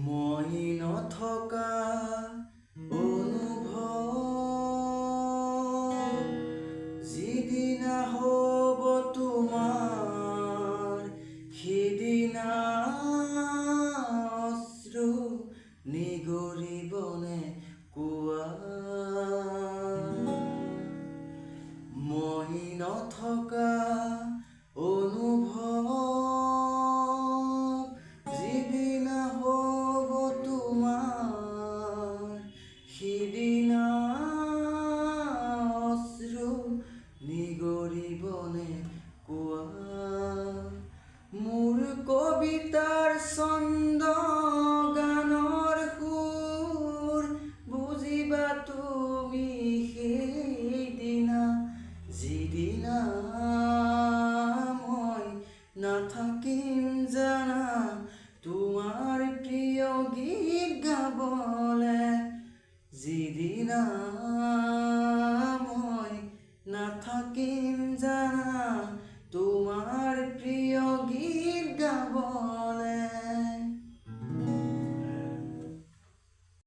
মই নথকা অনুভৱ যিদিনা হ'ব তোমাৰ, সিদিনা অশ্ৰু নিগৰিবনে কোৱা? মই নথকা অনুভৱ যিদিনা হ'ব তোমাৰ, সিদিনা অশ্ৰু নিগৰিবনে কোৱা? মোৰ কবিতাৰ ছন্দ, গানৰ সুৰ বুজিবা তুমি সেইদিনা, যিদিনা মই নাথাকিম জানা তোমাৰ প্ৰিয় গীত গাবলে, যিদিনা মই নাথাকিম জানা তোমাৰ প্ৰিয় গীত গাবলে।